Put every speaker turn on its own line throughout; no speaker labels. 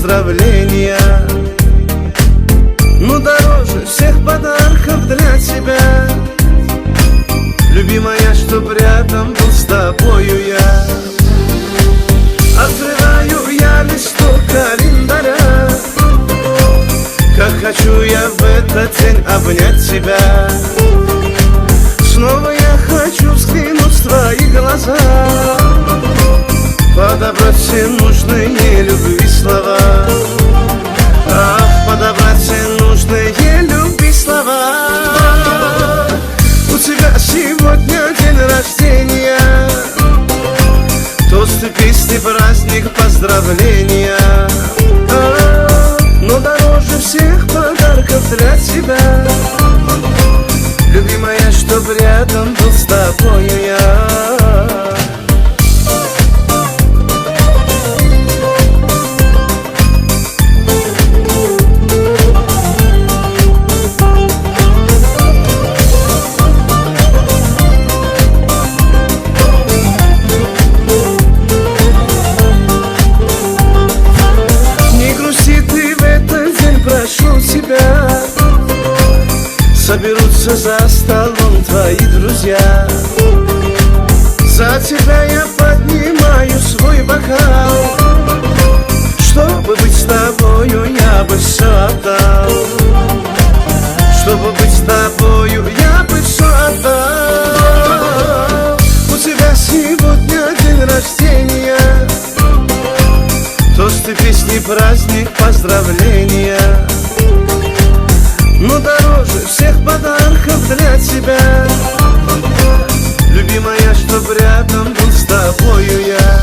поздравления. Но дороже всех подарков для тебя. Любимая, чтоб рядом был с тобою я. Открываю я листок календаря. Как хочу я в этот день обнять тебя. Снова я хочу взглянуть в твои глаза. Подобрать все нужные любви слова. Ах, подобрать все нужные любви слова. У тебя сегодня день рождения. Тосты, песни, праздник, поздравления. А, но дороже всех подарков для тебя. Любимая, чтоб рядом был с тобою я. Не грусти ты в этот день, прошу тебя. Соберутся за столом твои друзья. За тебя я поднимаю свой бокал. Чтобы быть с тобою, я бы все отдал. Чтобы быть с тобою, я бы все отдал. У тебя сегодня день рождения. Тосты, песни, праздник, поздравления. Но дороже всех подарков для тебя. Любимая, чтоб рядом был с тобою я.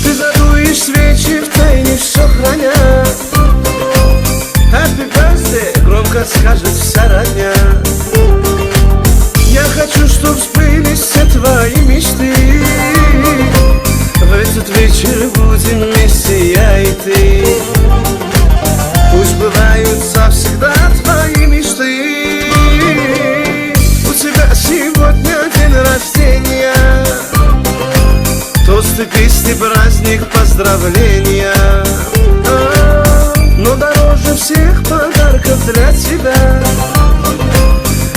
Ты задуешь свечи в тайне все храня. Happy birthday, громко скажет вся родня. Я хочу, чтоб сбылись все твои мечты. В этот вечер будем вместе я и ты. Пусть сбываются всегда твои мечты. У тебя сегодня день рождения. Тосты, песни, праздник, поздравления. А, но дороже всех подарков для тебя.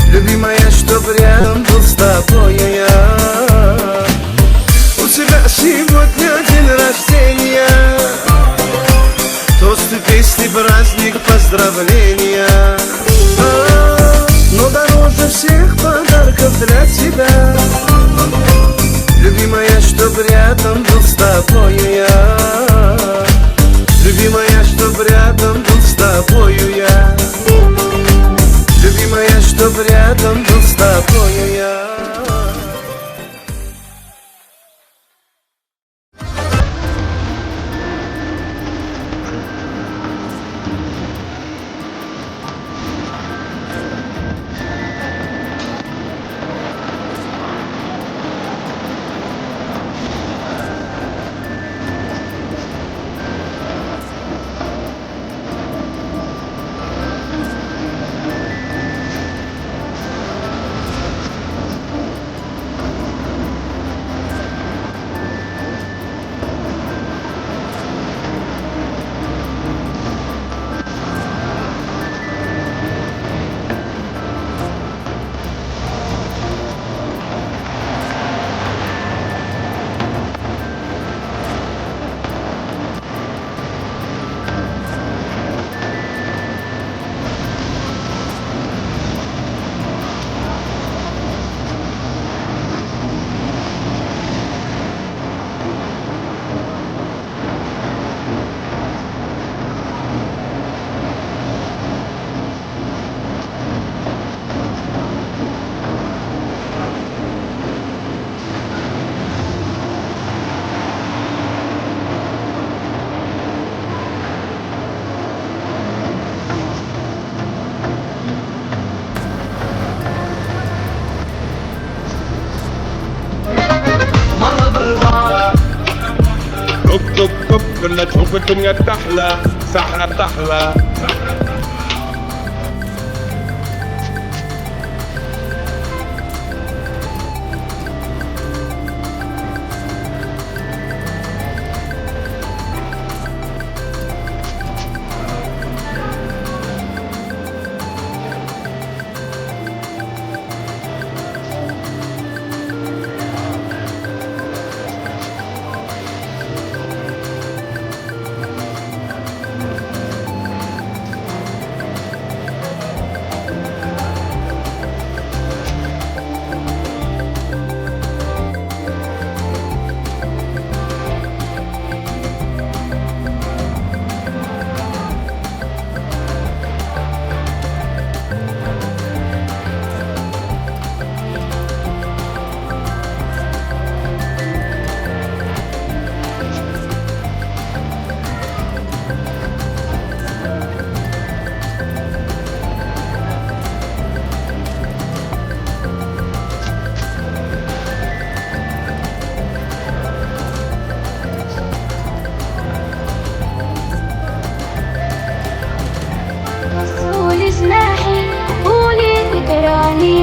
Любимая, чтоб рядом был с тобою я. У тебя сегодня день рождения. Тосты, песни, праздник, поздравления. А, но дороже всех подарков для тебя. Любимая, чтоб рядом был с тобою я. Любимая, чтоб рядом был с тобою я. Любимая, чтоб рядом был с тобою я.
الدنيا تحلى سحرة تحلى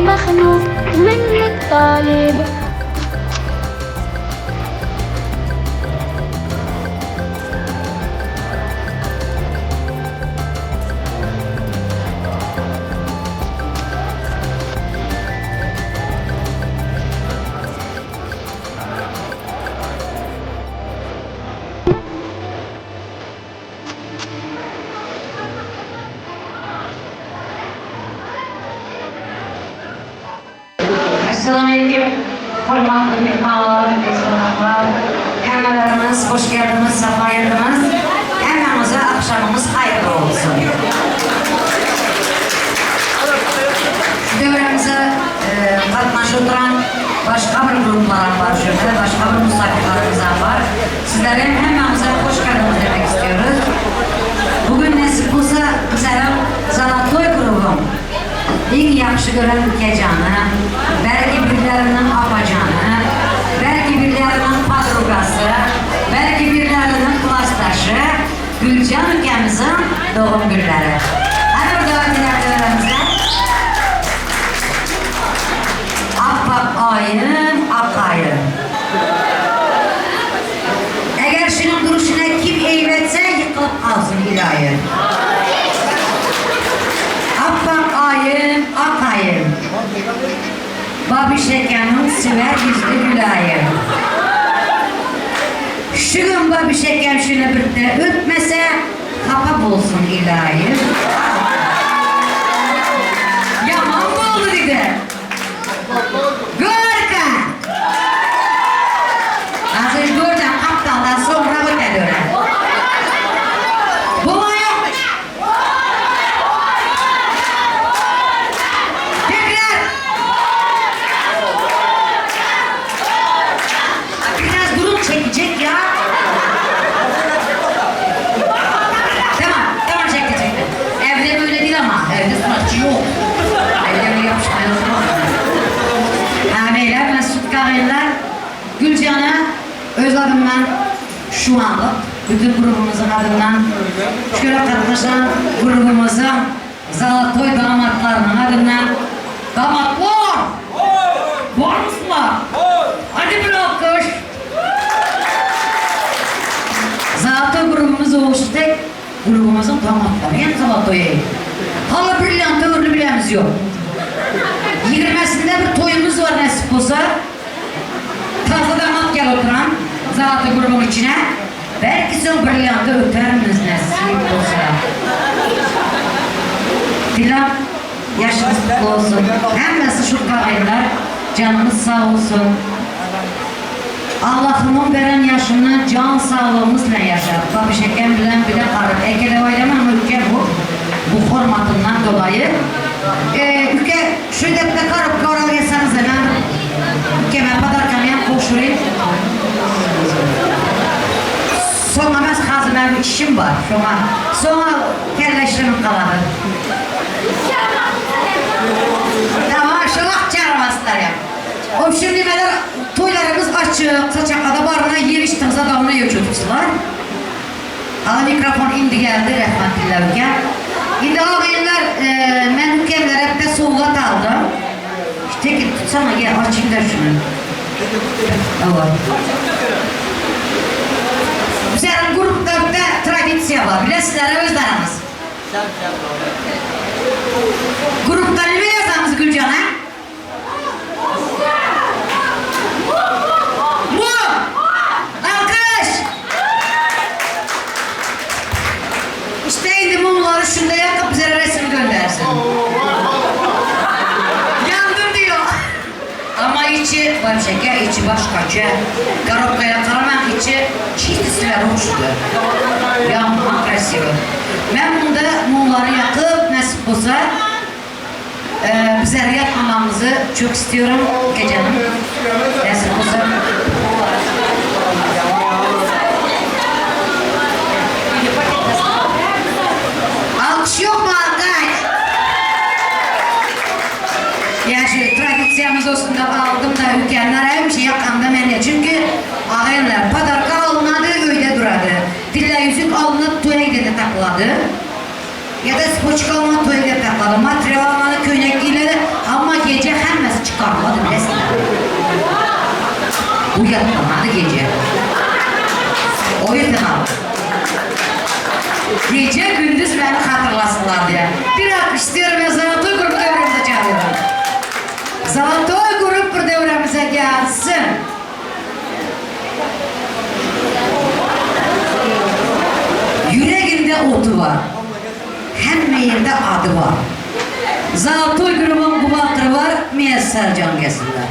مخنوق منك طالب
Assalamualaikum hormatly myhmanlar, konaklar. Hemmelerimiz hoş geldiniz, safa geldiniz. Hemmemize akşamımız hayırlı olsun. Dövremize e, gatnaşyp oturan başga bir gruplar var şurada, başga bir misafirlerimiz var. Sizlere hemmemize hoş geldiniz demek istiyoruz. Bugün nasip olsa bizlerin Zalatoy grubum iň ýagşy gören ülkejany, belki birleriniň apajany, belki birleriniň podrugasy, belki birleriniň klasdaşy Güljan ülkemiziň dogum günleri. Hadi bir davet edelim dövremize. Appak aýym, ak aýym. Eger şunuň duruşuna kim eýbetse ýykylyp galsyn ilaýy. Appak aýym, ak aýym. Babiş Eken'in siver yüzlü gülayım. Şu gün Babiş Eken şunu birde öpmese kapa bulsun ilahi. Yaman oldu dedi. Görka. Azıcık görden kaptaldan sonra öte döner. Bu yok. Tekrar. Biraz durun çekecek ya. Tamam, tamam çekti çekti. Evde böyle değil ama, evde sanatçı yok. Evde böyle yapışmaya yok. Ha beyler, Mesut Karaylar, Gülcan'a öz adımdan şu anlık bütün grubumuzun adından şöyle katlaşan grubumuzun Zalatoy damatlarının adından damatlar! Var mısınlar? Hadi bir alkış. Zalatoy grubumuz oluştu tek grubumuzun damatları. Yani Zalatoy. Hala brilliant ömürlü bilemiz yok. Yigirmesinde bir toyumuz var nasip olsa. Tazı damat gel oturan Zalatoy grubun içine. Belki son brilliantı öterimiz nasip olsa. Dilan yaşınız kutlu olsun. Hemmesi şu kağıylar. Canınız sağ olsun. Allah'ımın veren yaşını can sağlığımızla yaşar. Babiş Ekem bilen bile karıp. Ekele oylama ama ülke bu. Bu formatından dolayı. Ee, ülke şu dakika karıp koral yeseniz ben ülkeme padarkam koşurayım. Sonra ben hazır benim işim var. Sonra, sonra kelleştirim kaladı. Tamam, şulak çarmazlar ya. O şimdi nimeler toylarımız açık, saçakada barına yemiş tığza damına yemiş otursular. Ala mikrofon indi geldi rehmet dillewkä. Indi agynlar men hükemlere bir sowgat aldym. Tekin tutsana gel açayım da şunu. Evet. Bizlerin grupta bir tradisiya var. Bilesizler özleriniz. Grupta ne yazamız Gülcan ha? Mum! Alkış! İşte indi mumları şunda yakıp bize resim göndersin. Yandım diyor. Ama içi başka, içi başkaca. Korobkaya qaraman içi çiğdisiler hoşdu. Yaman красиво. Ben bunda mumları yakıp nasip olsa e, bizler yatmamamızı çok istiyorum gecenin. Nasip olsa. Alkış yok mu arkadaş? Ya şu tradisiyamız olsun da aldım da ülkenler hem şey yakanda men Çünkü ağayenler padarka alınadı öyde duradı. Dille yüzük alınıp toya gidene takıladı. Ya da spoçka alınıp toya gidene takıladı. Materyal alındı, köynek giyiledi. Ama gece hemmesi çıkarmadı bilesin. Bu yatmamadı gece. O yüzden aldım. Gece gündüz beni hatırlasınlar diye. Bir alkış istiyorum ve Zalatoy grup devremize çağırıyorum. Zalatoy grup bir devremize gelsin. Yüreğinde otu var. Hemme yerde adı var. Zalatoy grubun buhgalteri var. Müyesser can gelsinler.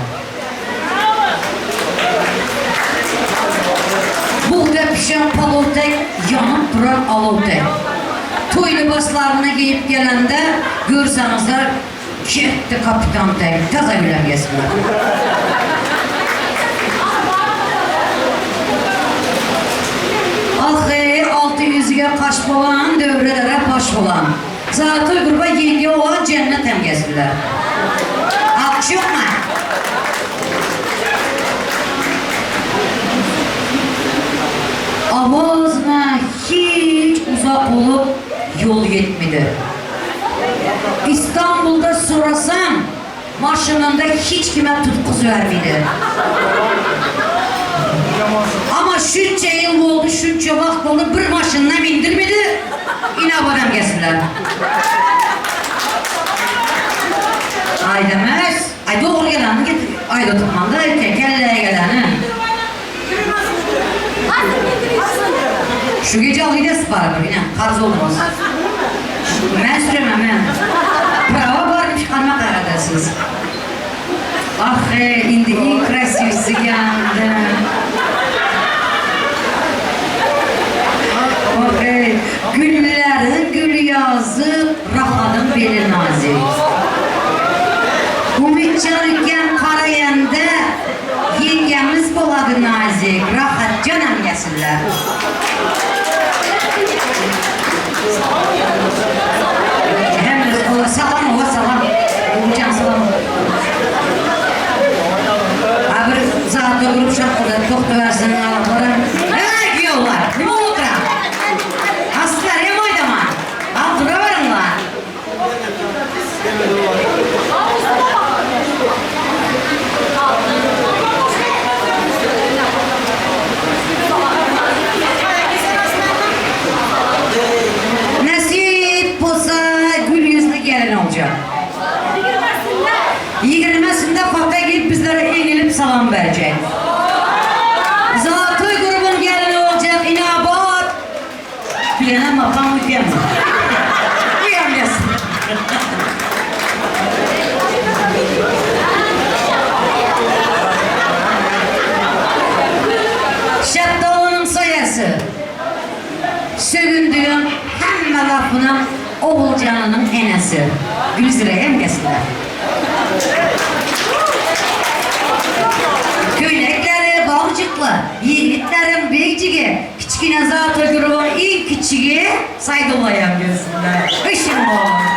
Buğda pişen palov tek, yanıp duran alov tek. Toy libaslarını giyip gelende görsenizler gitti kapitan tek, taza gülen gelsinler. Ah ey, 600'ge kaş olan, dövrelere baş olan. Zalatoy gruba yenge olan cennet hem gelsinler. Alkış yok mu? Avazına hiç uzak olup yol yetmedi. İstanbul'da sorasam maşınında hiç kime tutkuz vermedi. Ama şunca yıl oldu, şunca vakt oldu bir maşınına bindirmedi. Yine abadam gelsinler. Ay demez. Ay doğru geleni getir. Ay da tutmam da kelleye geleni. Şu gece al gidersin bari yine. Karz olmaz. Ben süremem ben. Bravo varmış kanma karadasınız. Ah hey, indi en krasivisi geldi. Oh hey, güllerin gül yazı, rahatın beli nazik. Ümitcan iken karayende, yengemiz boladı nazik, rahat canım gelsinler. Hem de salam o salam. Uğurcan salam. Ha bir saat grup şarkıda toxta versin Allah'lara. Hey giyiyorlar. Ne otura? Aslar hem oynama. Al duraverin lan. Nasip olsa gül yüzlü gelin olacak. Yigirmasında Fatih gelip bizlere eğilip salam verecek. Zalatoy grubun gelini olacak inabat. Bilene makam uyuyamam. Uyuyamıyorsun. Şəftalının sayəsi. Sövündüyüm həmmə lafının oğulcanının enəsi. Gülzirə hem gelsinler. Köynekleri balcıklı, yiğitlerin beycigi, kiçkine zatı grubun ilk küçüğü Saydullah'ya gelsinler. Işın bu.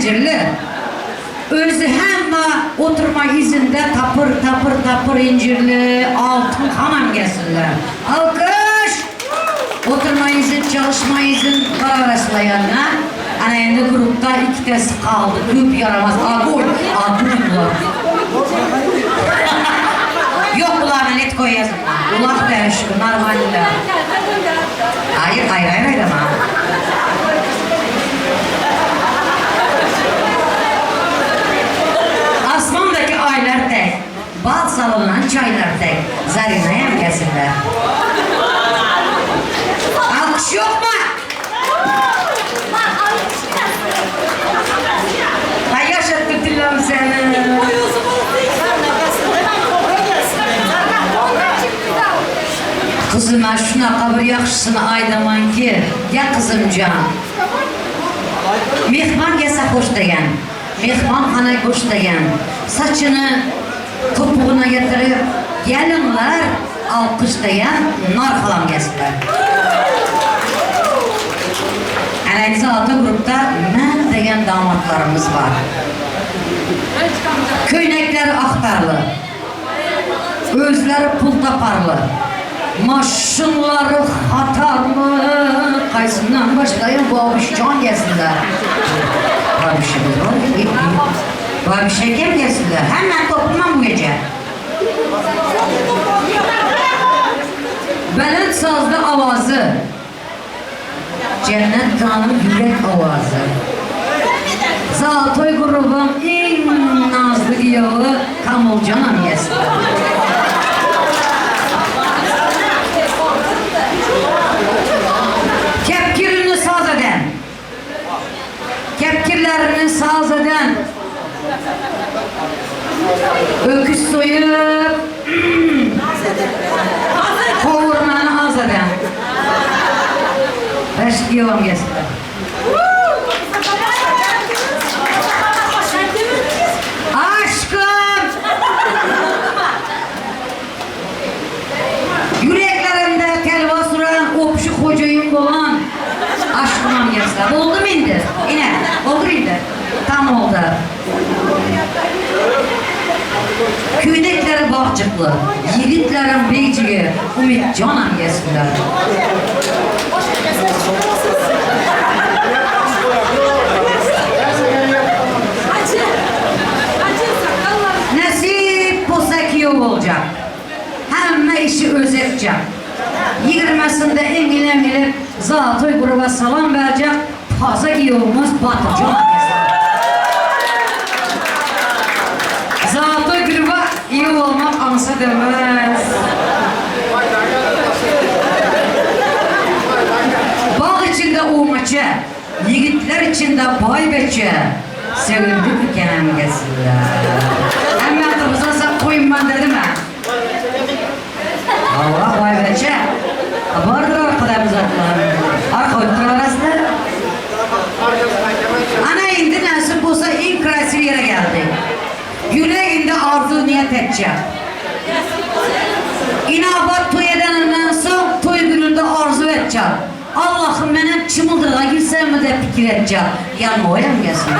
injirli. Özi hemma oturma izinde tapır tapır tapır incirli altın hanam gelsinler. Alkış! Oturma izin, çalışma izin para versinler yanına. Ana endi grupta ikkitasi qaldı. Köp yaramaz. Agul, agul bular. Yox, bularına net koyasın. Ulaq dəyişik, normaller. Hayır, hayır, hayır, hayır ama. Asmandaki aylar tek, bal salınan çaylar tek. Zarina'ya mı gelsinler? Alkış yok mu? Ay yaşattı Dilan seni. Kızıma şuna bir yaxşısını aydaman ki, ya kızımcan. Mehman gelse hoş degan, mehmonxona go'sht degan, saçını topuğuna getirip, gelinler alkış degan, nar halam gelsinler. Ana altı grupta mən degan damatlarımız var. Köynəkləri axtarlı, özləri pul taparlı, maşınları xatarlı. Qaysından başlayın Babişcan gelsinler. Babişimiz var. Babiş Ekem gelsinler. Hemen toplumdan bu gece. Belent sazlı avazı, Cennet Hanım yürek avazı. Zaltoy grubun en nazlı yağı Kamolcan gelsin. Kepkirini saz eden, kepkirlerini saz eden, öküz soyup, kovurmanı az eden. Beş yıvam gelsin. Aşkım! Yüreklerinde telva suran, opşu kocayım olan aşkımam gelsin. Oldu mu indi? İne, oldu indi. Tam oldu. Köynekleri bağcıklı, yiğitlerin beyciği, Ümit Canan gelsinler. Nasip olsa ki yok olacak. Hemme işi öz edecek. Yigirmesinde engin engilip Zatoy gruba salam verecek. Taze giyomuz Batırcan gelsin. Zatoy gruba iyi olmak ansa demez. Bağ içinde uğmaça, yiğitler içinde baybeçe. Sevindik kenem gelsinler. Hemen kırmızı koyun ben dedim ha. Allah baybeçe. Vardır arkada uzaklar. Arka oturarasında. Ana indi nasip olsa en krasiv yere geldi. Yüreğinde arzu niyet edecek. İnabat toy edeninden sonra toy gününde arzu edecek. Allah'ım benim çımıldığa girsem mi de fikir edecek. Yanma öyle mi gelsinler?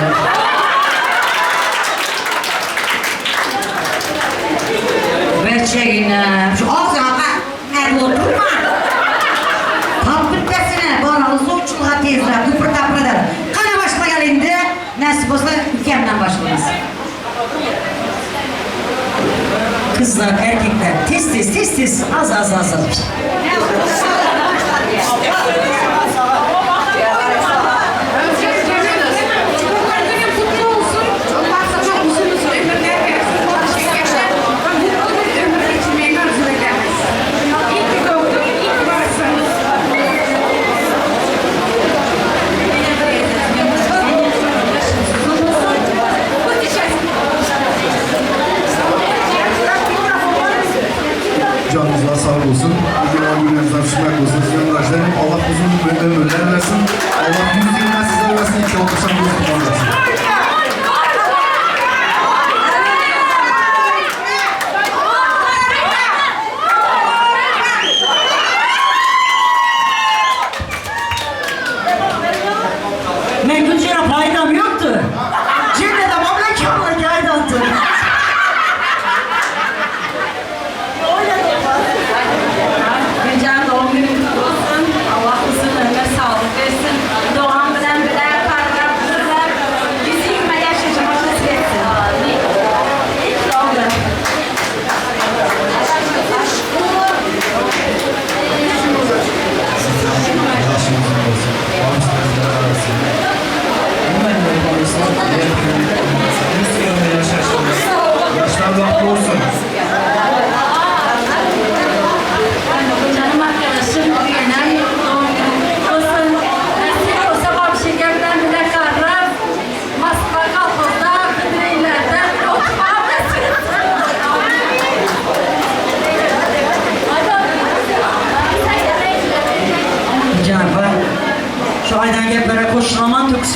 Beçeğine, şu ağzına nerede oturma. Tam bitmesine, bana uçulğa tezler, kupır tapır eder. Kana başla gel indi, nasip olsa ülkemden başlarız.
Kızlar, erkekler tez tez tez tez az az az az.
Çocuklar günün kutlu olsun. Çok uzun uzun ömürler versin. Bol şekerler. Mutlu bir ömür geçirmeyi arzu ederiz. İyi ki doğdun, iyi ki varsın.
Canınızlar sağ olsun. Bugün gününüzden düşmek olsun. Sizin uğraşlarım. Allah uzun ömürler versin. Allah 120 sizler versin. İki olursan bu versin.
Ben Gülşen'e faydam yoktu.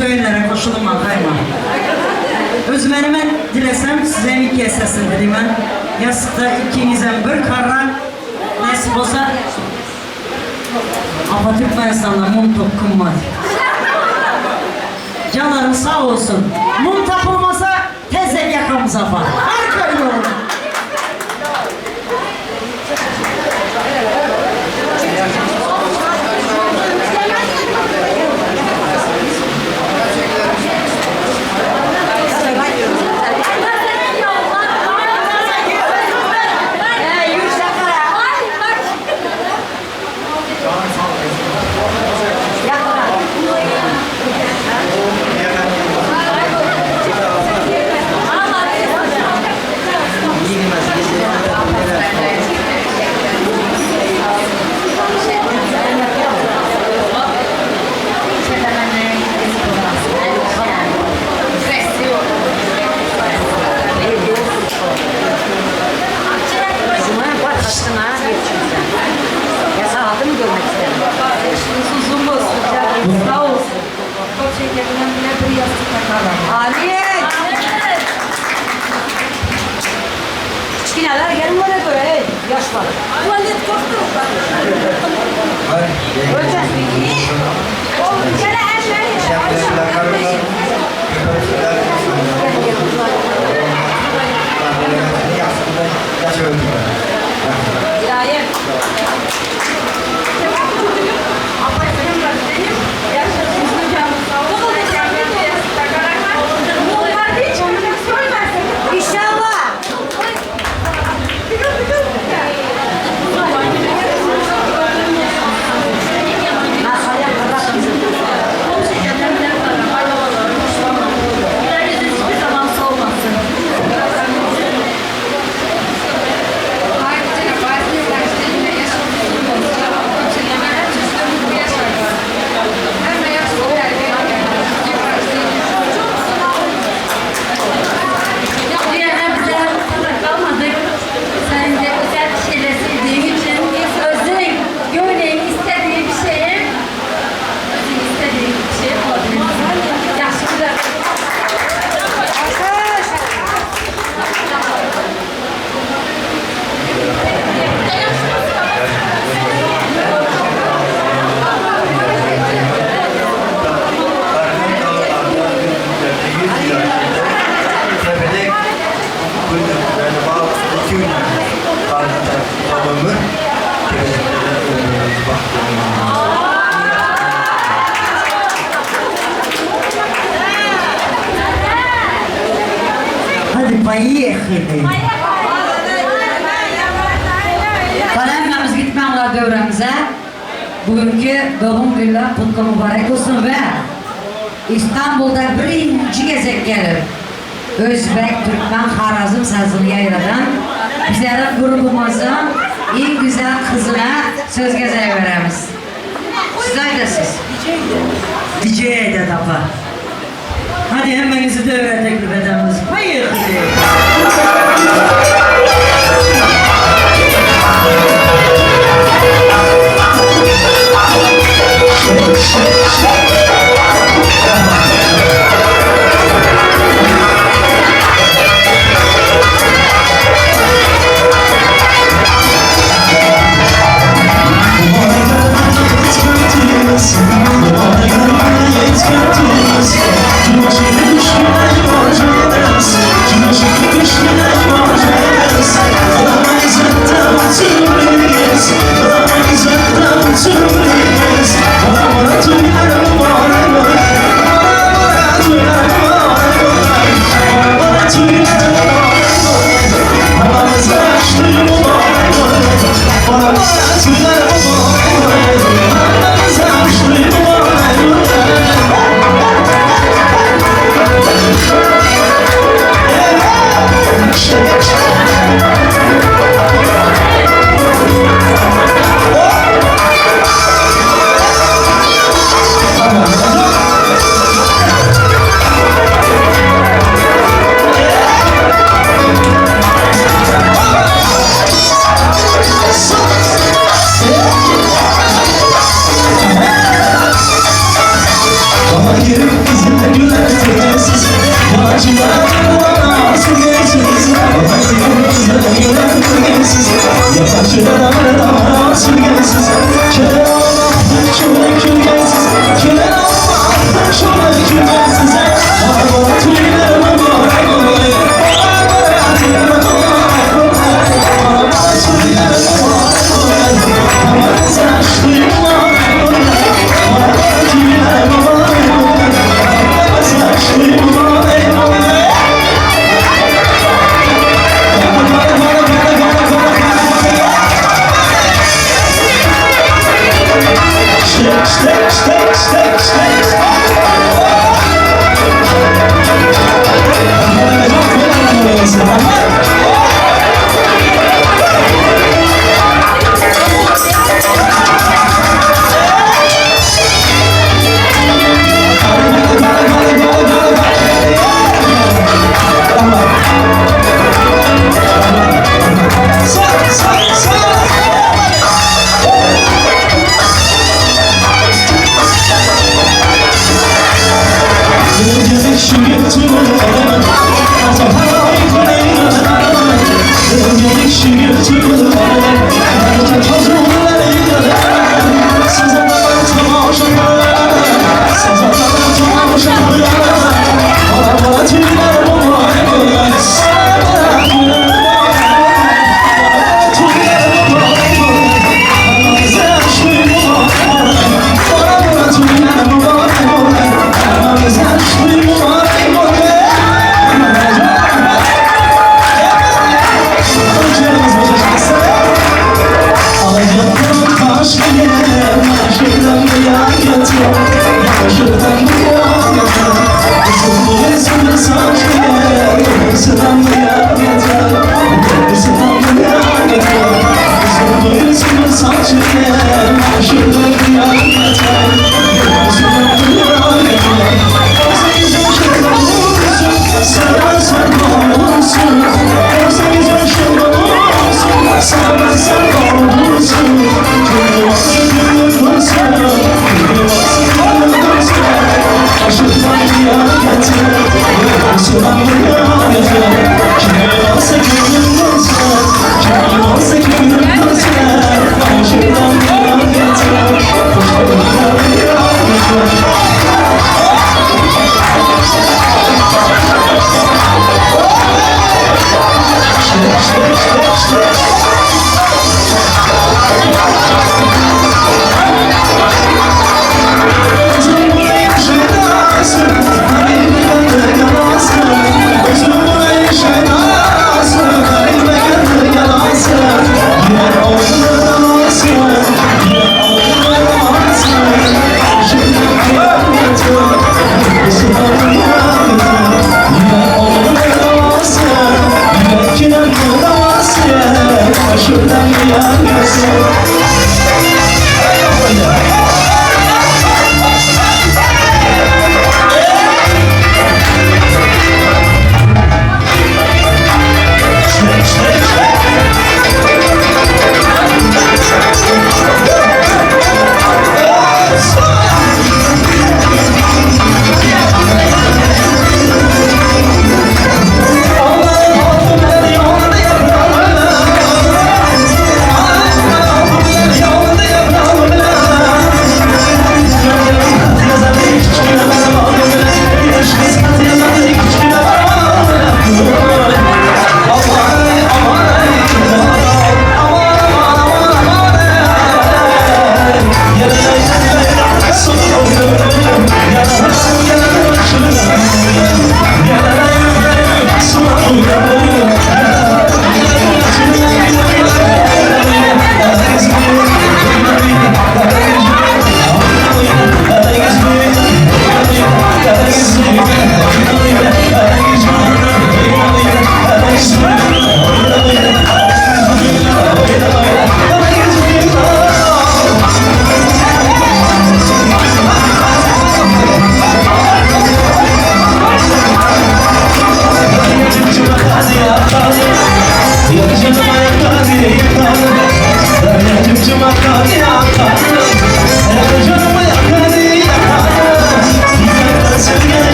Söýenlere goşulyman gaýma. Özüme men dilesem sizem iki esesini dileýmen. Ýassykda ikiňizem bir karra nesip bolsa. Apa Türkmenistanda mum top gymmat. Janlaryň sag bolsun. Mum tapylmasa tezek ýakamyz apa. Arkaýyn boluň. Hadi poýehali.
Hemmämiz gitmäňler döwrämize. Bugünkü doğum günler kutlu mübarek olsun ve İstanbul'da birinci gezek gelip Özbek, Türkmen, Harazm sazını yayladan bizlerin grubumuzun en güzel kızına söz gezeği veremiz. Siz aydasız.
DJ de apa. Hadi hemmenizi dövre teklif edemiz. Poýehali.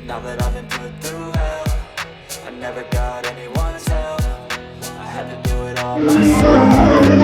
Now that I've been put through hell, I never got anyone's help. I had to do it all myself.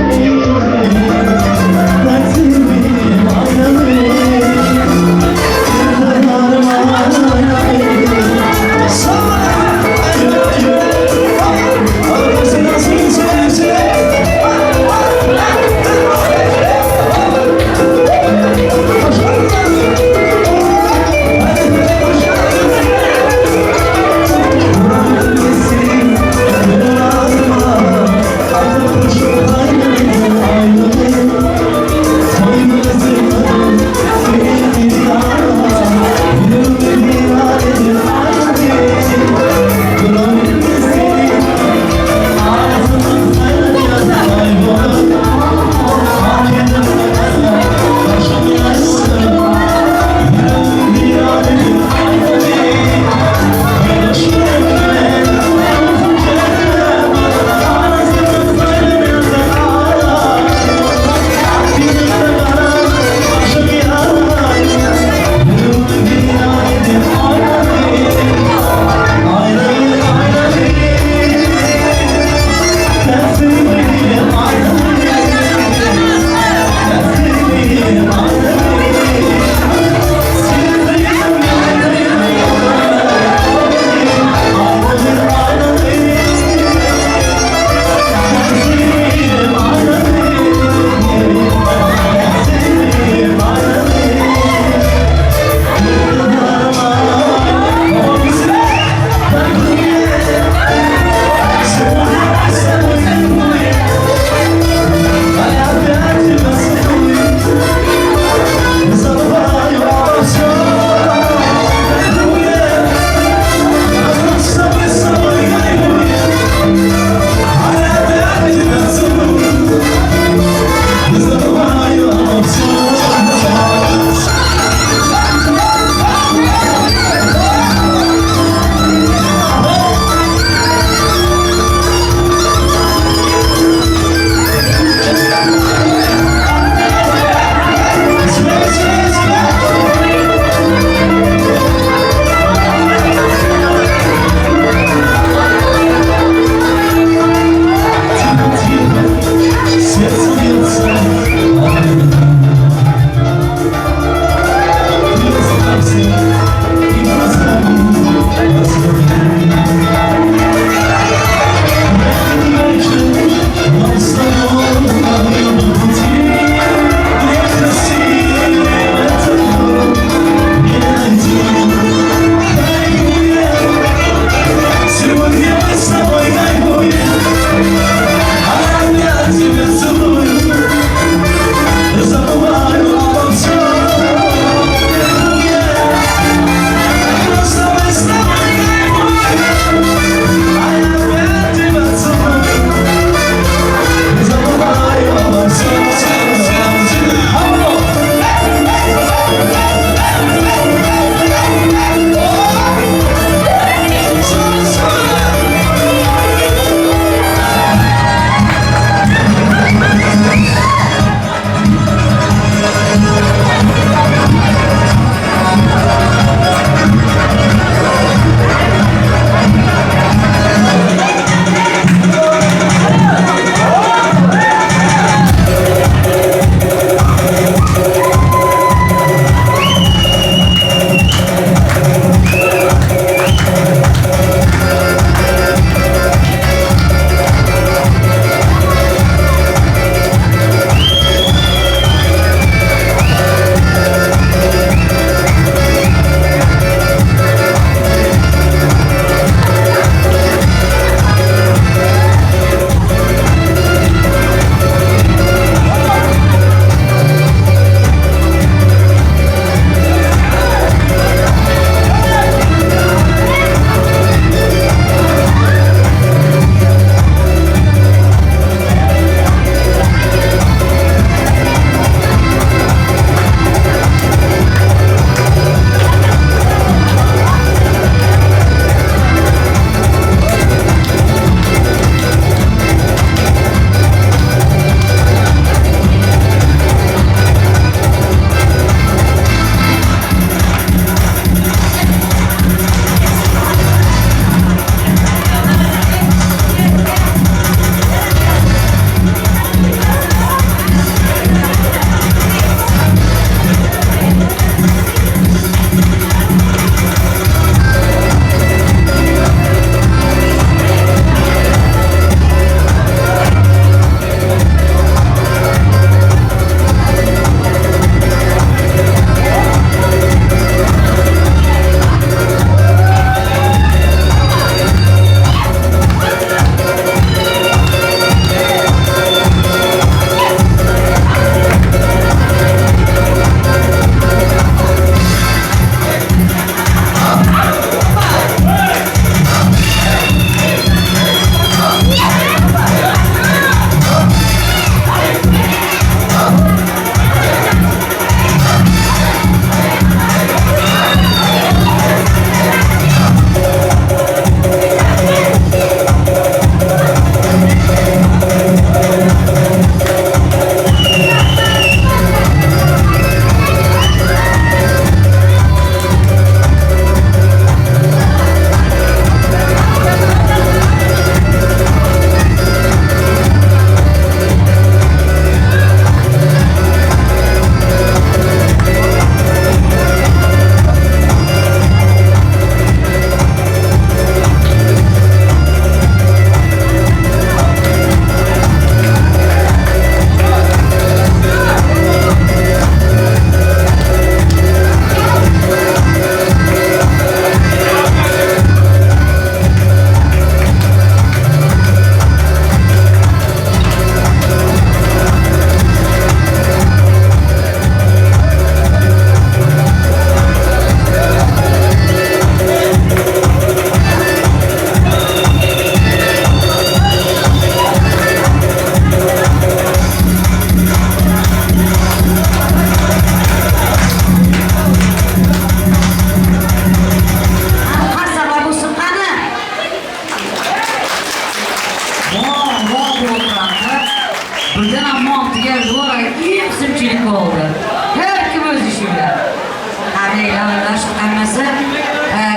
Esasy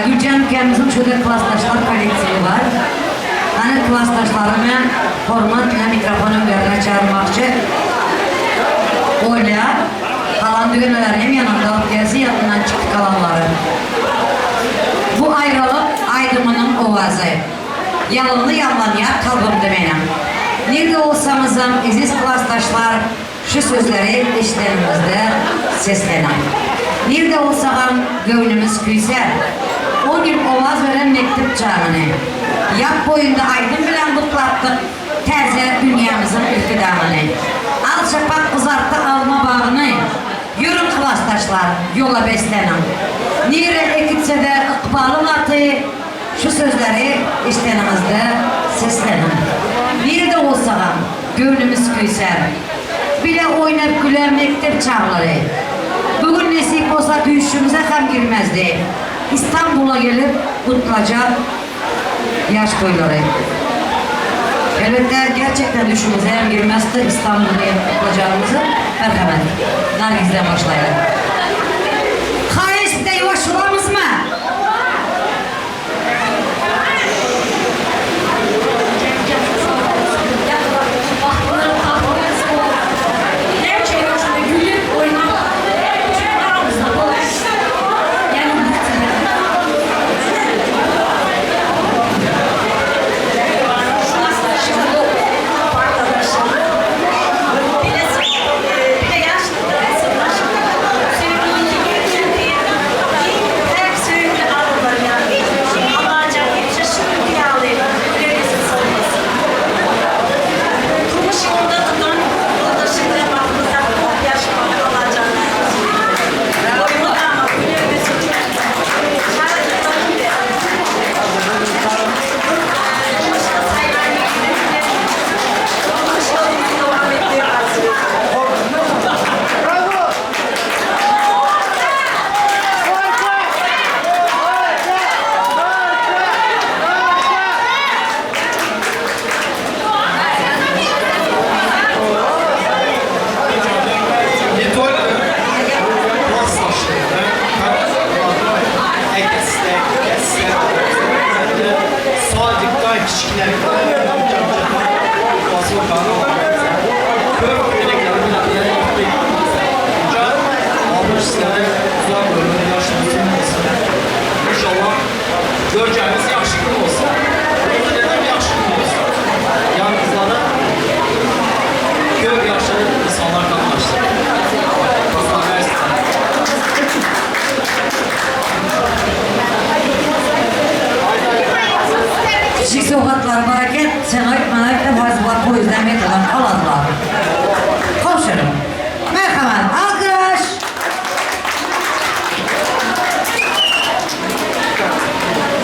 Güljan ülkämizin şurada klasdaşlar kollektiwi bar. Hany klasdaşlary men hormat bilen mikrofon öňlerine çagyrmakçy. Olya, galan dügeneleri hem ýanynda alyp gelsin ýatyndan çykdy galanlary. Bu aýralyk aýdymynyň owazy. Ýalynly ýaňlanýar kalbymda meniň. Nirde bolsaňyzam eziz klasdaşlar şu sözleri eşideniňizde sesleniň. Nirde bolsagam göwnümiz küýsär. On ýyl owaz beren mekdep jaňyny. Ýap boýunda aýdym bilen gutlapdyk täze dünýämiziň ilki daňyny. Al şapak gyzartdy alma bagyny. Ýörüň klasdaşlar ýola besleniň. Nirä äkitse-de ykbalyň aty. Şu sözleri eşideniňizde sesleniň. Nirede bolsagam, göwnümiz küýsär. Bile oýnap gülen mekdep çaglary. Bu gün nesip bolsa düýşümize hem girmezdi. Istanbula gelip gutlajak ýaş toýlary. Elbetde gerçekten düşümize hem girmezdi İstanbula gelip gutlajagymyzy. Merhamet. Nargizden başlaýlyk. Haýyş bir de ýuwaş bolamyzmy? Kiçijik sowgatlary bar eken, sen aýt, men aýt dep aýtdylar, poýuzdan metrodan aladylar. Gowşuryň. Merhamat, alkyş!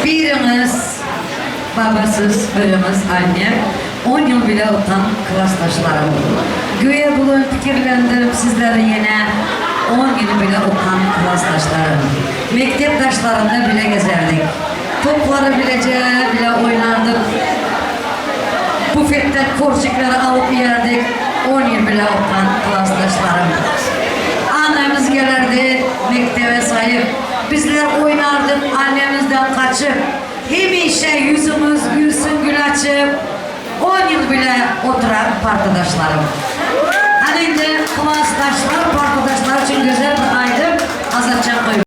Biriňiz babasyz, biriňiz anne. On ýyl bile okan klasdaşlarym. Göýä bu gün pikirlendim sizleri ýene on ýyl bile okan klasdaşlarym. Mekdep daşlarynda bile gezerdik. Toplary bileje bile oýnardyk. Bufetden korçikleri alyp iýerdik. On ýyl bile okan klasdaşlarym. Annemiz gelerdi mekdebe saýyp. Bizler oýnardyk annemizden gaçyp. Hemişe ýüzüňiz gülsün gül açyp, On ýyl bile oturan partadaşlarym. Hany indi klasdaşlar partadaşlar üçin gözel bir aýdym Azatjan goý.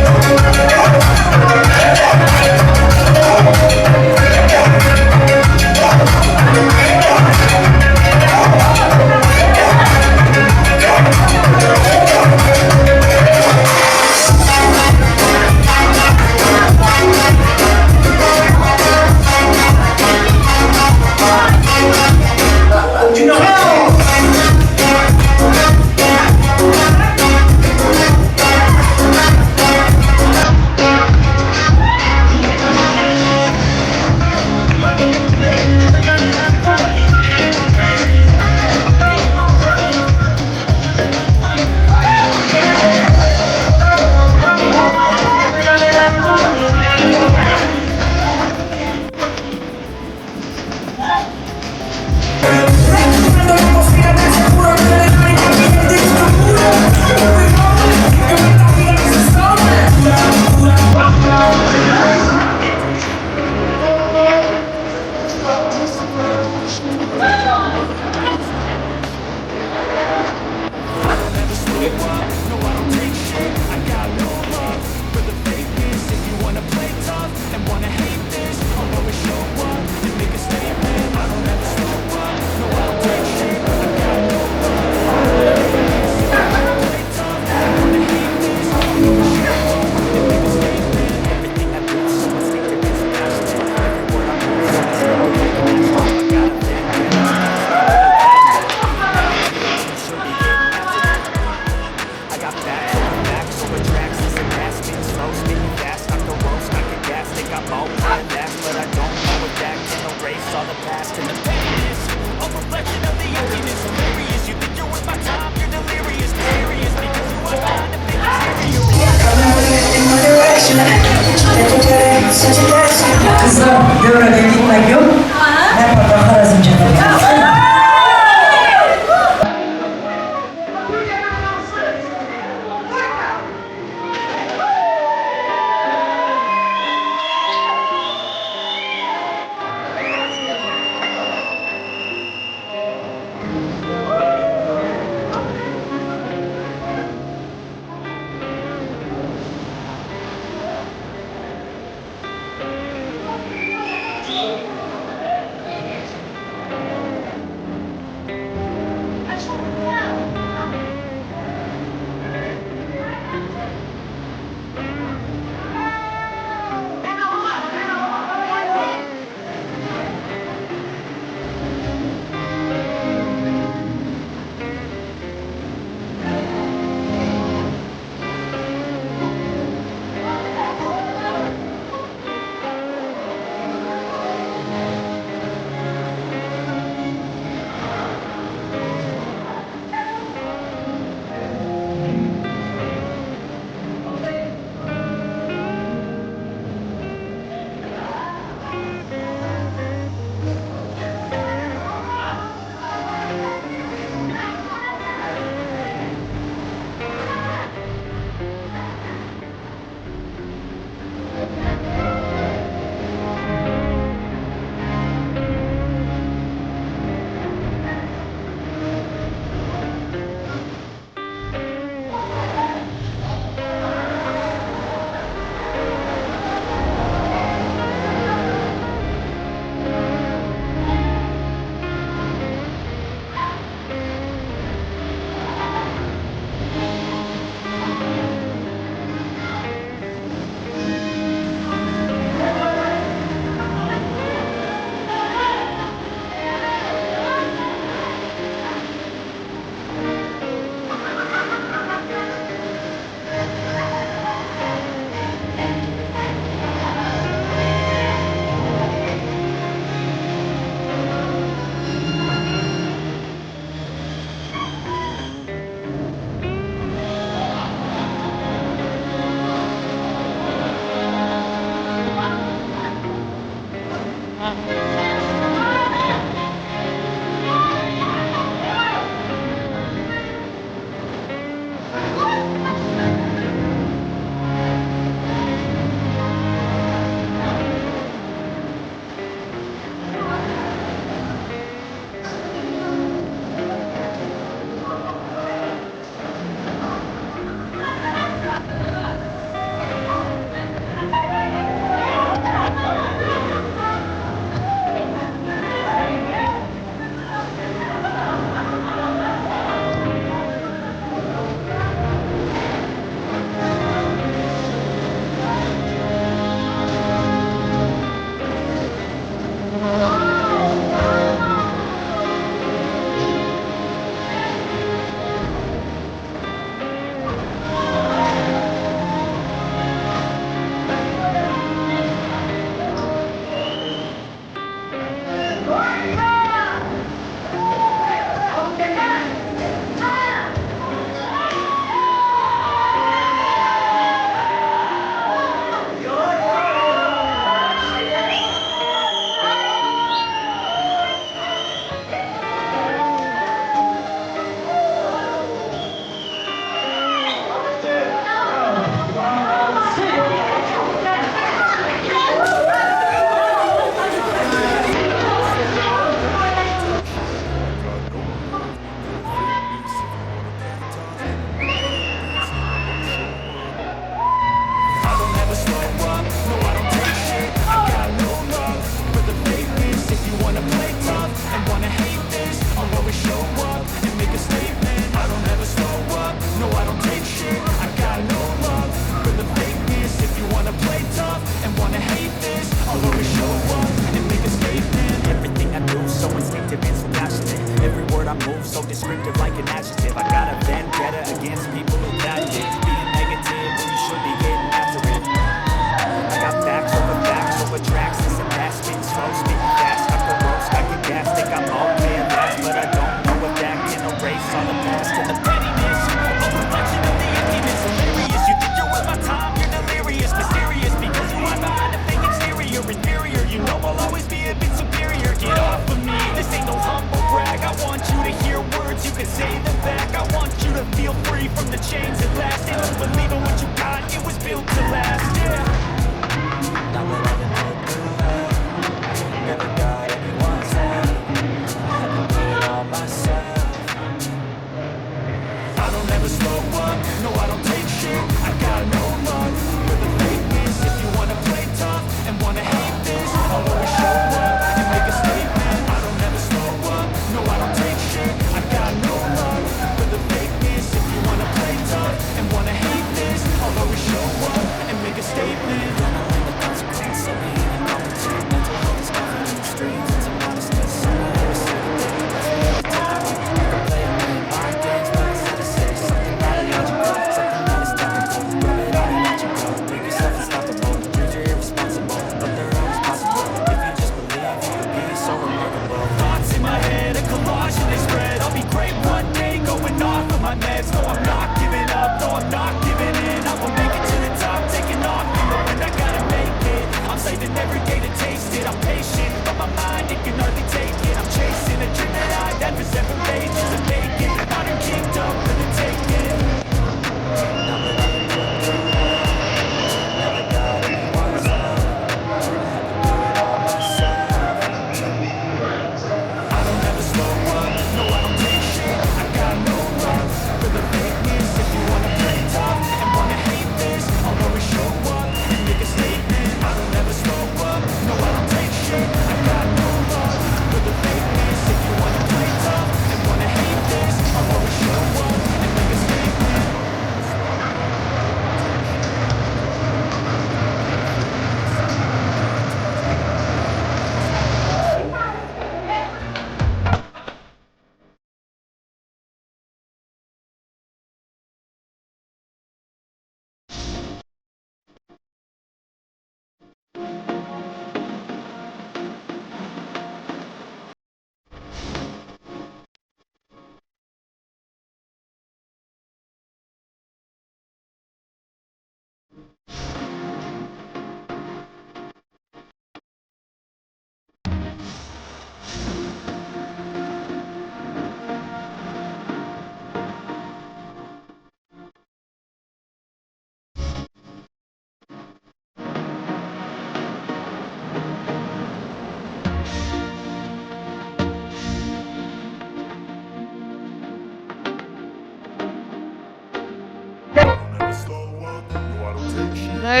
I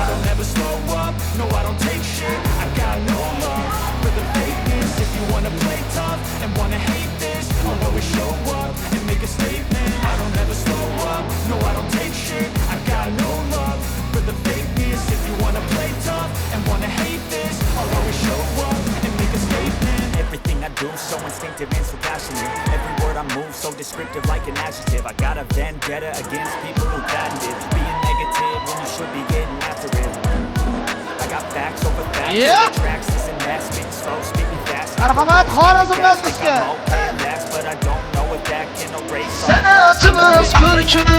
don't ever slow up, no I don't take shit I got no love for the fakeness If you wanna play tough and wanna hate this I'll always show up and make a statement I don't ever slow up, no I don't take shit I got no love for the fakeness If you wanna play tough and wanna hate this I'll always show up and make a statement Everything I do so instinctive and so passionate Every word I move so descriptive like an adjective I got a vendetta against people who patented Being negative when you should be getting after it I got facts over facts Tracks, this and that, spitting slow, spitting fast
Marhamat Xorazm majlisga.
But I don't know if that can erase all
Sanatımız görküdür.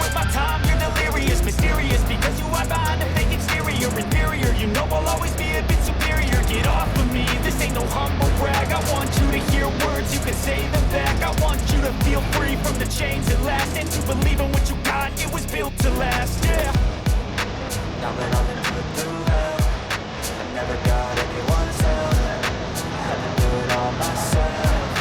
with my time, you're delirious, mysterious Because you hide behind a fake exterior, inferior You know I'll always be a bit superior Get off of me, this ain't no humble brag I want you to hear words, you can say them back I want you to feel free from the chains at last And to believe in what you got, it was built to last, yeah Now that I've been put through hell I never got anyone's help I had to do it all myself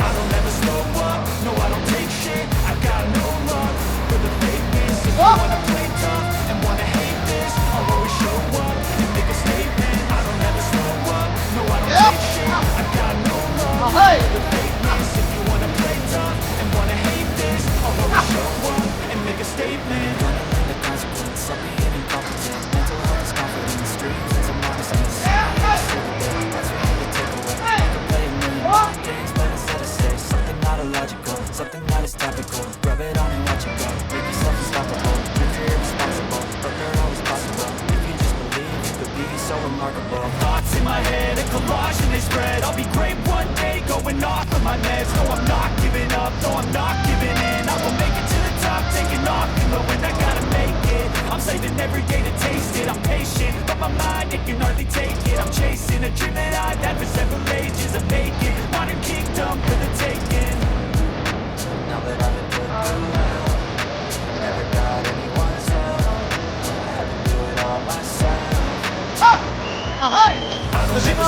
I don't ever slow up, no I don't take shit I got no love for the fakeness If you wanna play tough and wanna hate this I'll always show up and make a statement I don't ever slow up, no I don't take shit I got no love for the fakeness If you wanna play tough and wanna hate this I'll always show up and make a statement Gonna learn the consequence of being incompetent Mental health is confidence, dreams and some modestness That's for you to take away I could play a million mind games, but instead I say something not illogical, something that is topical. Rub it on and watch it go. Make yourself unstoppable. Dreams are irresponsible, but they're always possible. If you just believe, you could be so remarkable. Thoughts in my head, a collage and they spread. I'll be great one day, going off of my meds. No, I'm not giving up. No, I'm not giving in. I will make it to the top, taking off in the wind. I gotta make it. I'm saving every day to taste it. I'm patient, but my mind, it can hardly take it. I'm chasing a dream that I've had for several ages. A vacant modern kingdom for the taking. Now that I've been put through hell, never got anyone's help. I had to do it all myself. I don't ever slow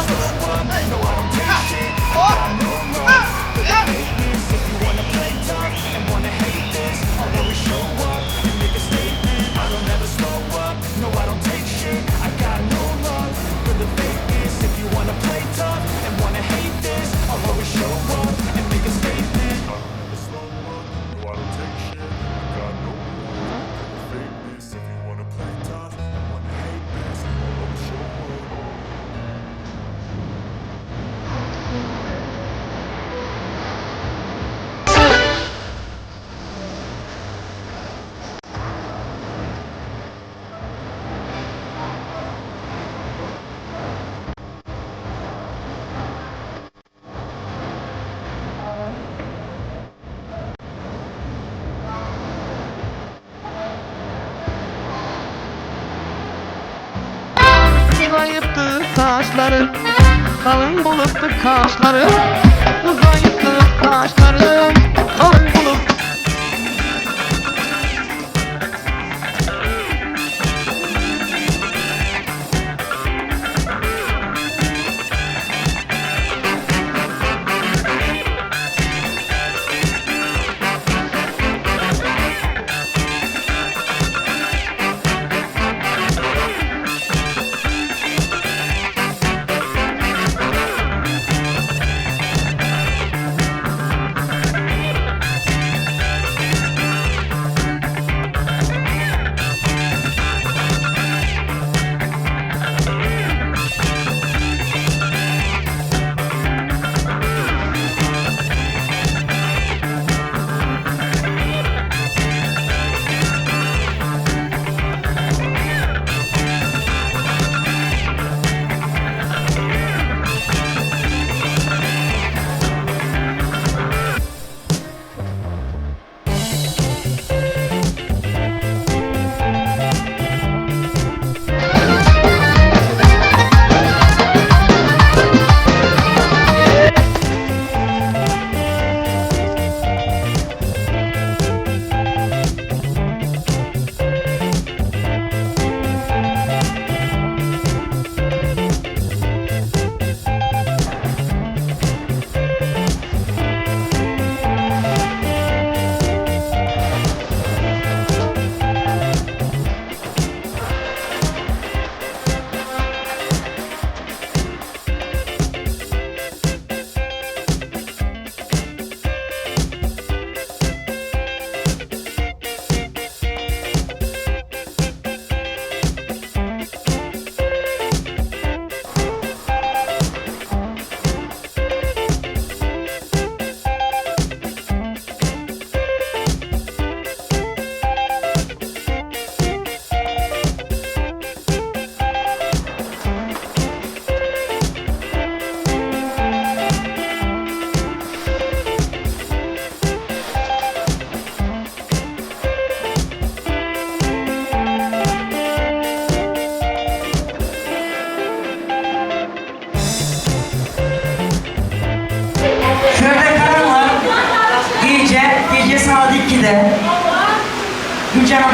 up, no I don't take shit. I got no love for the fakeness. If you wanna play tough and wanna hate this, I'll always show up and make a statement. I don't ever slow up, no I don't take shit. I got no love for the fakeness. If you wanna play tough and wanna hate this, I'll always show up and make a statement.
I don't ever slow up, no I don't take shit I got no love for the fakeness If you wanna play tough and wanna hate this I'll always show up
Uzayıptı saçların, kalın bulutlu kaşların. Uzayıptı kaşların, kalın bulut.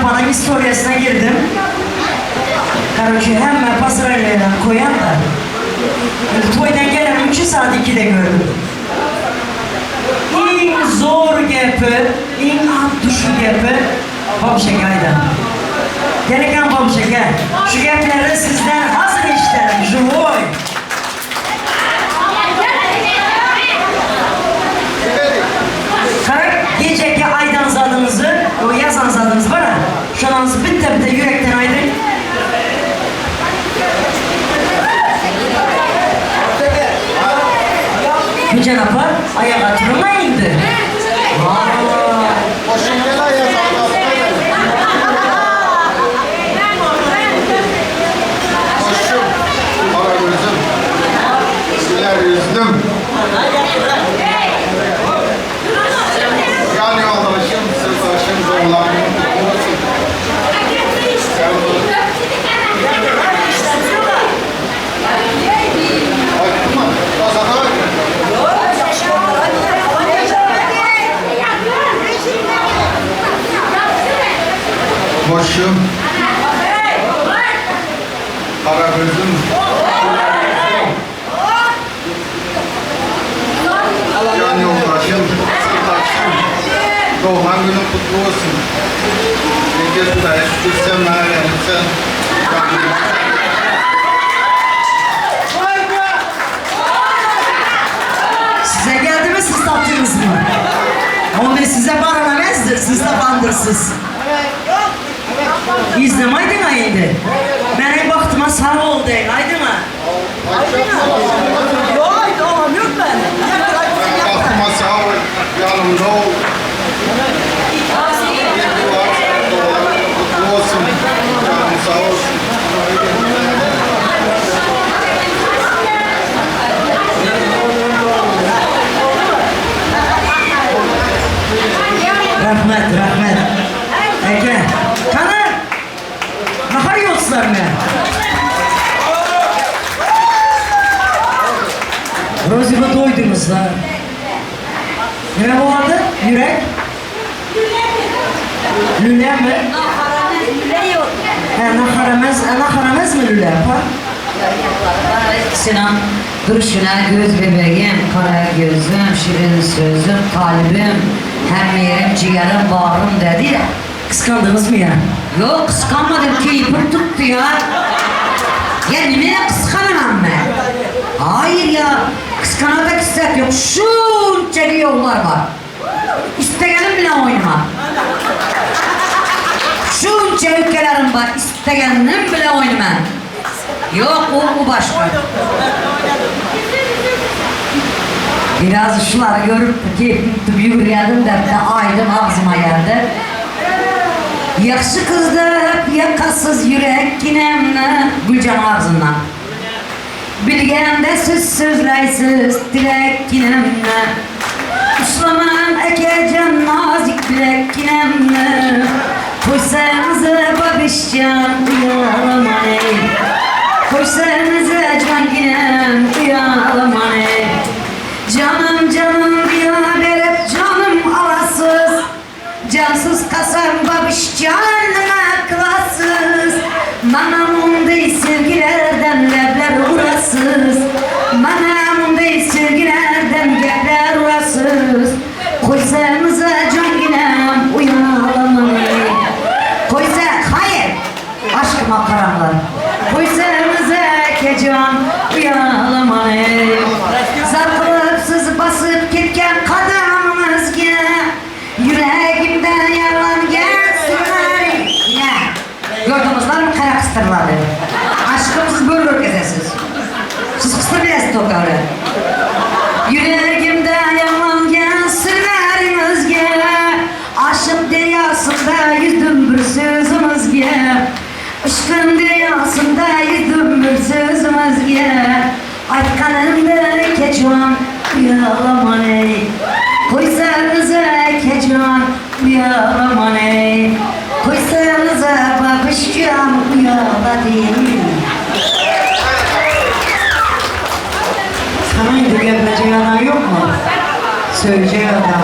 apanyň istoriýasyna girdim. Karoçe hemme pozdrawleniýalarny koýan-da. Indi toýdan gelenim üçin sagat ikide gördüm. Iň zor gepi, iň at duşy gepi Babşeke aýdan. Geliňem Babşeke, şu gepleri sizden hazir eşidelim, žiwoý! Garaň, gejeki aýdan zadyňyzy, o ýazan zadyňyz bar-a, şonamyzy bitte-bitte ýürekden aýdyň. Güljan apa, aýaga turuň-a indi.
Goşum, gara gözüm, güler ýüzlüm. Ýan ýoldaşym, syrdaşym, doglan günüň gutly bolsun. Sag bol. Aýtdymy? Azada aýtdym. Goşum. Gara gözüm, güler ýüzlüm. Jan ýoldaşym, syrdaşym, doglan günüň gutly bolsun. Eger Hudaýa şükür sen maňa gelipsen.
Size geldimi siz tapdyňyzmy? Onda size baran emesdir, siz tapandyrsyz. Izleme aýdyň-a indi. Meniň bagtyma sag bol deýin, aýdyň-a.
Bagtyma sag bol, ýanymda bol. Doglan günüň gutly bolsun, janyň sag bolsun.
Rahmet, rahmet. Eke, kany, nahar ýolçylaryny. Rozi bu doýduňyzlar. Nime bolady? Ýürek? Lülemi? Hä, naharamaz, naharamazmy lüle, apa?
Sinan duruşuna göz bebeğim, kara gözüm, şirin sözüm, kalbim, hem yerim, ciğerim, bağrım dedi ya.
Kyskandyňyzmy ýa?
Ýok, kyskanmadym, keýpim tutdy ýa. Ýa nimene kyskanamam men? Haýyr ýa, kyskanada kyssak ýok, şunça giýewler bar. Istegenim bilen oýnama. Şunça ülkelerim bar, istegenim bilen oýnama. Ýok, o, o başga. Biraz şulary görüp keýpim tutup ýüwürýärdim däpde aýdym agzyma geldi. Ýagşy gyzda ýakasyz ýürek ginemni Güljanyň agzyndan. Bilgende siz sözläýsiz dilek ginemni. Uslaman ekejan nazik bilek ginemni. Koýsaňyza babişjan uýalaman eý. Koýsaňyza jan ginem uýalaman eý. Janym janym diýaberip janym alasyz. Jansyz kasam babişjan nima kylasyz. Maňa munday sevgilerden lebler urasyz. Maňa munday sevgilerden gepler urasyz. Koýsaňyza janginem uýalaman eý. Koýsa haýyr aşkyma garaňlar. Koýsaňyza ekejan uýalaman eý. Zar kylyp siz basyp ketgen kadamyňyzga. Ýüregimde ýarlangan syrlar. Ine, gördüňizlermi kara kysdyrlady. Aşkym siz bör görkezesiz. Siz kysdyr bilesiz tolka öyle. Ýüregimde ýarlangan syrlaryňyzga Aşyk derýasynda ýüzdüm bir sözüňizge Yşkyň derýasynda ýüzdüm bir sözüňizge Aýtganymda ekejan uýalaman eý. Goýsaňyza ekejan uýalaman eý. Goýsaňyza babyşjan uýalady.
Saňa indi geplejek adam ýokmy? Söýjek adam.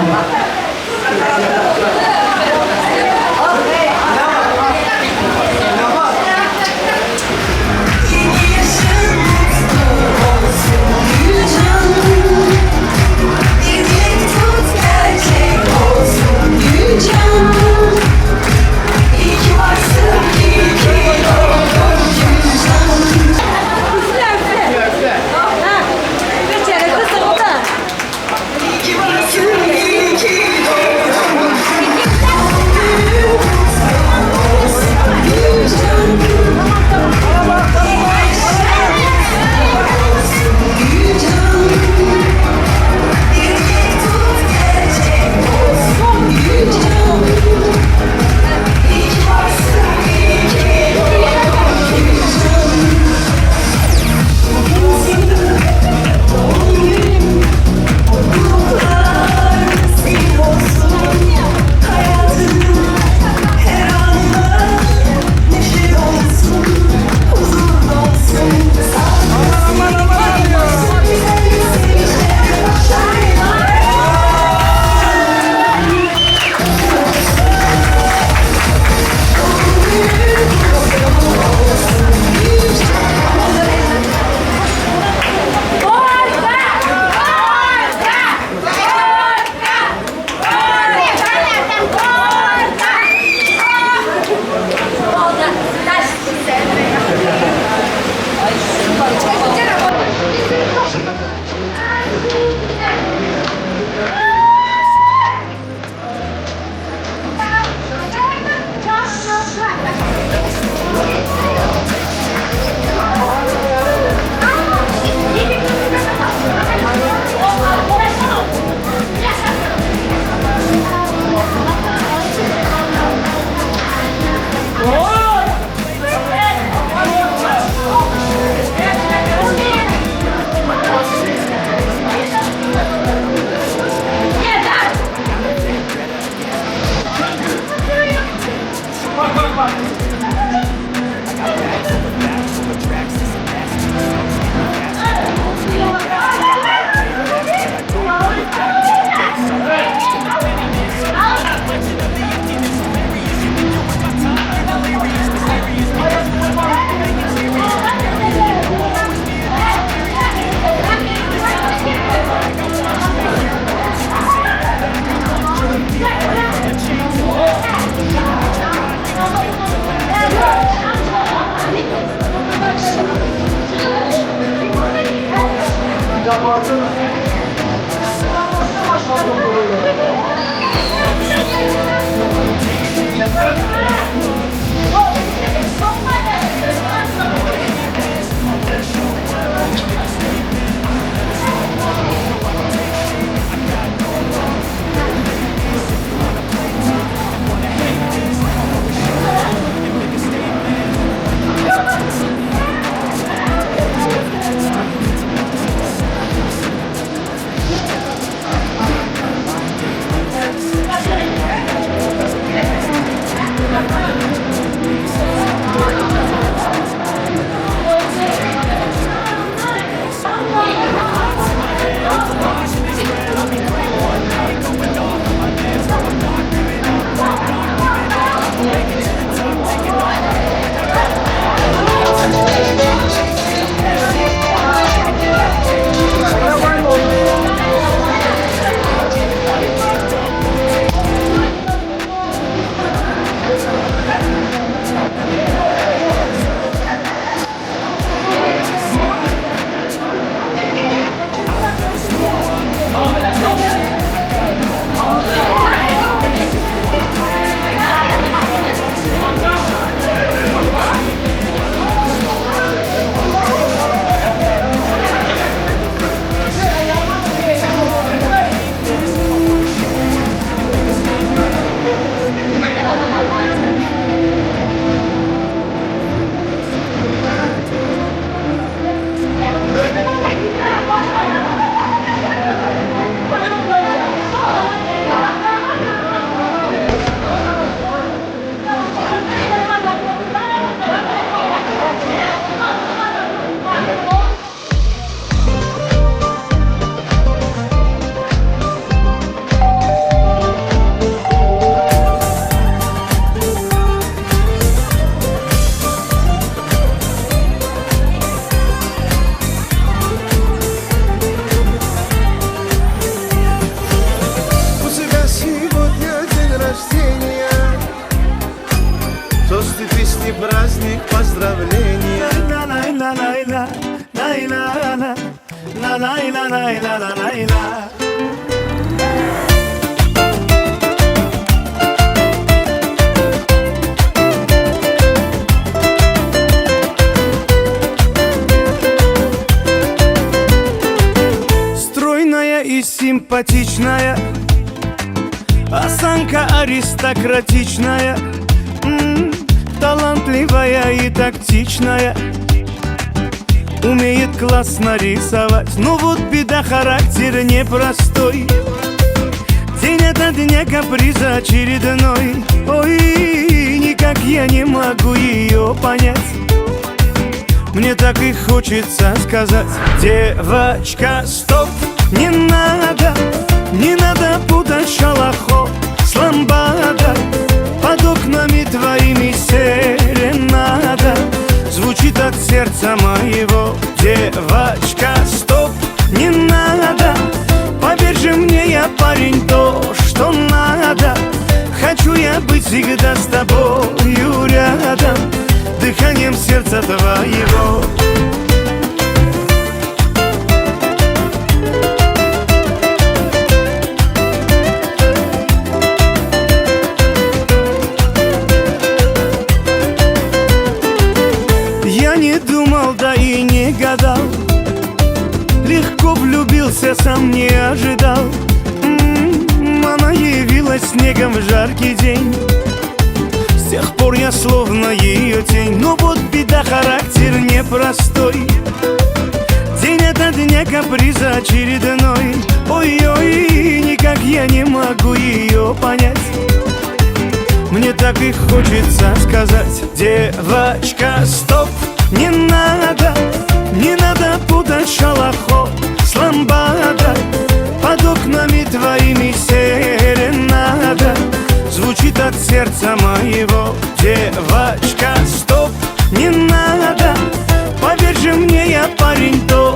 поздравления.
Стройная и симпатичная, Осанка аристократичная, М, Талантливая и тактичная, Умеет классно рисовать. Но вот беда, характер непростой. День ото дня каприза очередной. Ой, никак я не могу ее понять. Мне так и хочется сказать: девочка, стоп, не надо, не надо путать шалахо с ламбадой. Под окнами твоими серенада звучит от сердца моего. Девочка, стоп, не надо, поверь же мне, я парень то, что надо. Хочу я быть всегда с тобою рядом, дыханием сердца твоего. Я не думал, да и не гадал, легко влюбился, сам не ожидал. М, Она явилась снегом в жаркий день. С тех пор я словно ее тень. Но вот беда, характер непростой. День ото дня каприза очередной. Ой-ой, никак я не могу ее понять. Мне так и хочется сказать: девочка, стоп, не надо, не надо путать шалахо с ламбадой. Под окнами твоими серенада звучит от сердца моего. Девочка, стоп, не надо, поверь же мне, я парень то,